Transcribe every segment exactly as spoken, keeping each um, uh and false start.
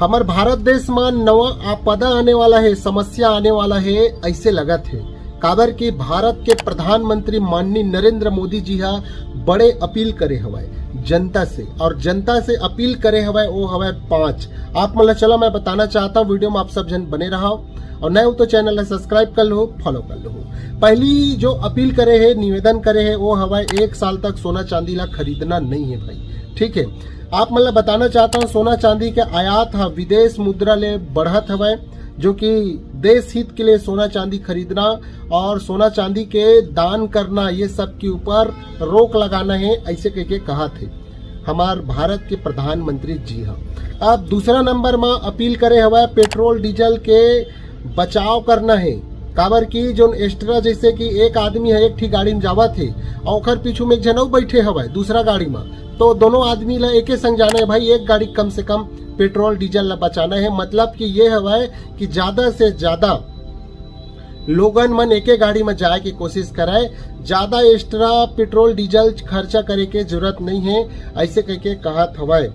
हमर भारत देश म नवा आपदा आने वाला हे, समस्या आने वाला हे, ऐसे लगत हे। काबर कि भारत के प्रधानमंत्री माननीय नरेंद्र मोदी जी हा बड़े अपील करे हवय जनता से, और जनता से अपील करे हवय, वो हवय पांच। आप मन ला चला मैं बताना चाहता हूँ, वीडियो में आप सब झन बने रहा, और नए हो तो चैनल ला सब्सक्राइब कर लो, फॉलो कर लो। पहली जो अपील करे हे, निवेदन करे हे, वो हवय एक साल तक सोना चांदी ला खरीदना नहीं है भाई, ठीक है। आप मन ला बताना चाहता हूँ, सोना चांदी के आयात हा विदेश मुद्रा ले बढ़त हवय, जो कि देश हित के लिए सोना चांदी खरीदना और सोना चांदी के दान करना, ये सब के ऊपर रोक लगाना है, ऐसे कह के कहा थे हमार भारत के प्रधानमंत्री जी हा। अब दूसरा नंबर में अपील करे हवय पेट्रोल डीजल के बचाव करना है, काबर कि जोन एक्स्ट्रा, जैसे कि एक आदमी है एक ठी गाड़ी में जावत है और ओकर पीछू में एक झन अउ बैठे हवय दूसरा गाड़ी में, तो दोनों आदमी ला एके संग जाना है भाई, एक गाड़ी कम से कम पेट्रोल डीजल ला बचाना है। मतलब कि ये हवय कि ज्यादा से ज्यादा लोगन मन एके गाड़ी में जाए के कोशिश करे, ज्यादा एक्स्ट्रा पेट्रोल डीजल खर्चा करे के जरूरत नहीं है, ऐसे कह के कहत हवय।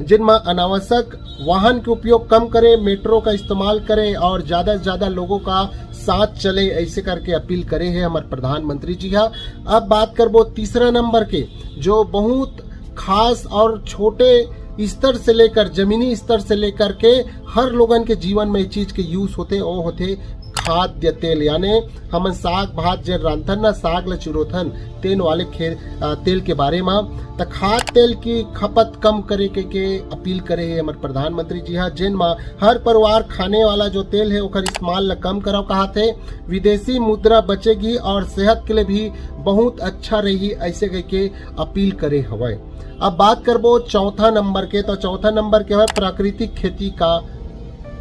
जिन में अनावश्यक वाहन के उपयोग कम करे, मेट्रो का इस्तेमाल करे और ज्यादा से ज्यादा लोगों का साथ चले, ऐसे करके अपील करे है हमारे प्रधानमंत्री जी हा। अब बात करबो तीसरा नंबर के, जो बहुत खास और छोटे स्तर से लेकर, जमीनी स्तर से लेकर के हर लोगन के जीवन में इस चीज के यूज होते, वो होते खाद्य तेल, यानी हमन साग भात जे रांधथन ना, साग ल चुरोथन, तेन वाले खे-, अ, तेल के बारे में। त खाद्य तेल की खपत कम करे के, के अपील करे है हमर प्रधानमंत्री जी हा, जेन मा हर परिवार खाने वाला जो तेल है ओकर इस्तेमाल ल कम करव कहाथे, विदेशी मुद्रा बचेगी और सेहत के लिए भी बहुत अच्छा रही, ऐसे कह के अपील करे हवय। अब बात करबो चौथा नंबर के, तो चौथा नंबर के हवय प्राकृतिक खेती का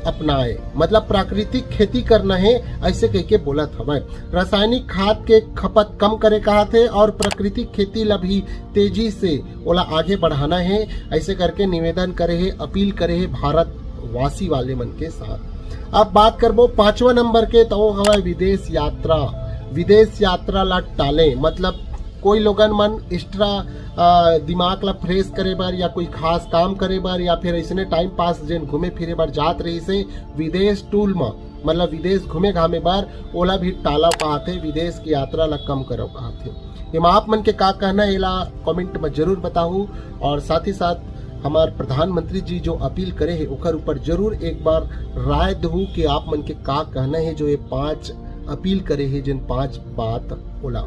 अपनाए, मतलब प्राकृतिक खेती करना है, ऐसे कह के बोलत हवय। रासायनिक खाद के खपत कम करे कहाथे और प्राकृतिक खेती ला भी तेजी से ओला आगे बढ़ाना है, ऐसे करके निवेदन करे है, अपील करे है भारत वासी वाले मन के साथ। अब बात करबो पांचवा नंबर के, तो वो हवय विदेश यात्रा। विदेश यात्रा ला टालें, मतलब कोई लोगन मन एक्स्ट्रा दिमाग ला फ्रेश करे बर या कोई खास काम करे बर या फिर ऐसने टाइम पास जेन घूमे फिरे बर जात रहिसे विदेश टूर म, मतलब विदेश घूमे घामे बर, ओला भी टालव कहाथे, विदेश की यात्रा ला कम करव कहाथे। एमा आप मन के का कहना है, एला कमेंट में जरूर बताहू। और साथ ही साथ हमार प्रधानमंत्री जी जो अपील करे है ओकर ऊपर जरूर एक बार राय दहू कि आप मन के का कहना है, जो ये पांच अपील करे है, जिन पांच बात ओला।